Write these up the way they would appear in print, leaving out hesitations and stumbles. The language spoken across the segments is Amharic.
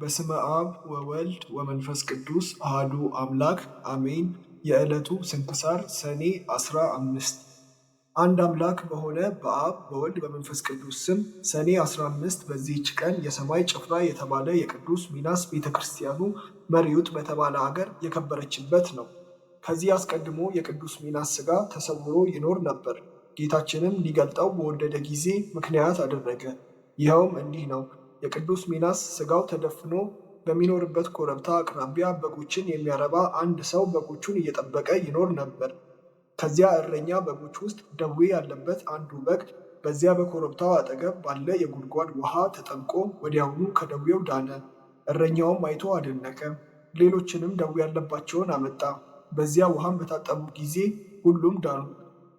በስመ አብ ወወልድ ወመንፈስ ቅዱስ አሐዱ አምላክ አሜን። የዕለቱ ስንክሳር ሰኔ 15። አንድ አምላክ በሆነ በአብ በወልድ በመንፈስ ቅዱስ ስም ሰኔ 15 በዚህች ቀን የሰማይ ጭፍራ የተባለ የቅዱስ ሚናስ ቤተ ክርስቲያኑ መርዩጥ በተባለ አገር የከበረችበት ነው። ከዚህ አስቀድሞ የቅዱስ ሚናስ ሥጋ ተሰውሮ ይኖር ነበር። ጌታችንም ሊገልጠው በወደደ ጊዜ ምክንያት አደረገ። ይኸውም እንዲህ ነው። የቅዱስ ሚናስ ሥጋው ተደፍኖ በሚኖርበት ኮረብታ አቅራቢያ በጎችን የሚያረባ አንድ ሰው በጎቹን እየጠበቀ ይኖር ነበር። ከዚያ እረኛ በጎች ውስጥ ደዌ ያለበት አንዱ በግ በዚያ በኮረብታው አጠገብ ባለ የጉድጓድ ውሃ ተጠምቆ ወዲያውኑ ከደዌው ዳነ። እረኛውም አይቶ አደነቀ። ሌሎችንም ደዌ ያለባቸውን አመጣ። በዚያ ውሃም በታጠቡ ጊዜ ሁሉም ዳኑ።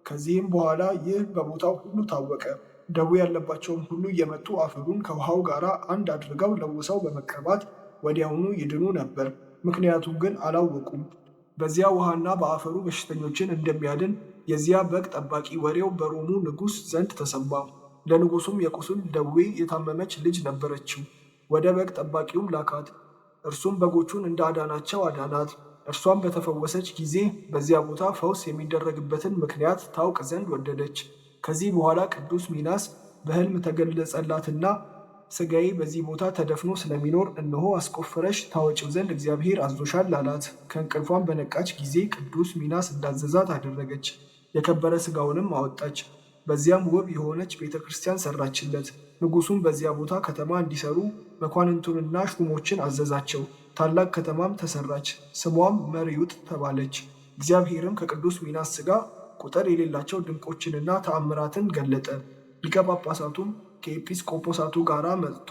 ከዚህም በኋላ ይህ በቦታው ሁሉ ታወቀ። ደዌ ያለባቸውም ሁሉ እየመጡ አፈሩን ከውሃው ጋር አንድ አድርገው ለውሰው በመቀባት ወዲያውኑ ይድኑ ነበር። ምክንያቱም ግን አላወቁም። በዚያ ውሃና በአፈሩ በሽተኞችን እንደሚያድን የዚያ በግ ጠባቂ ወሬው በሮሙ ንጉሥ ዘንድ ተሰማ። ለንጉሱም የቁስል ደዌ የታመመች ልጅ ነበረችው። ወደ በግ ጠባቂውም ላካት። እርሱም በጎቹን እንዳዳናቸው አዳናት። እርሷም በተፈወሰች ጊዜ በዚያ ቦታ ፈውስ የሚደረግበትን ምክንያት ታውቅ ዘንድ ወደደች። ከዚህ በኋላ ቅዱስ ሚናስ በሕልም ተገለጸላትና ሥጋዬ በዚህ ቦታ ተደፍኖ ስለሚኖር እነሆ አስቆፍረሽ ታወጪው ዘንድ እግዚአብሔር አዞሻል አላት። ከእንቅልፏም በነቃች ጊዜ ቅዱስ ሚናስ እንዳዘዛት አደረገች። የከበረ ሥጋውንም አወጣች። በዚያም ውብ የሆነች ቤተ ክርስቲያን ሰራችለት። ንጉሱም በዚያ ቦታ ከተማ እንዲሰሩ መኳንንቱንና ሹሞችን አዘዛቸው። ታላቅ ከተማም ተሰራች፣ ስሟም መርዩጥ ተባለች። እግዚአብሔርም ከቅዱስ ሚናስ ሥጋ ቁጥር የሌላቸው ድንቆችንና ተአምራትን ገለጠ። ሊቀ ጳጳሳቱም ከኤጲስቆጶሳቱ ጋር መጥቶ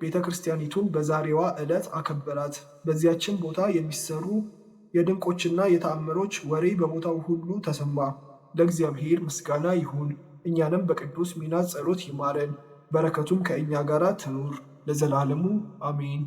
ቤተ ክርስቲያኒቱን በዛሬዋ ዕለት አከበራት። በዚያችን ቦታ የሚሰሩ የድንቆችና የተአምሮች ወሬ በቦታው ሁሉ ተሰማ። ለእግዚአብሔር ምስጋና ይሁን፣ እኛንም በቅዱስ ሚናስ ጸሎት ይማረን፣ በረከቱም ከእኛ ጋር ትኑር ለዘላለሙ አሜን።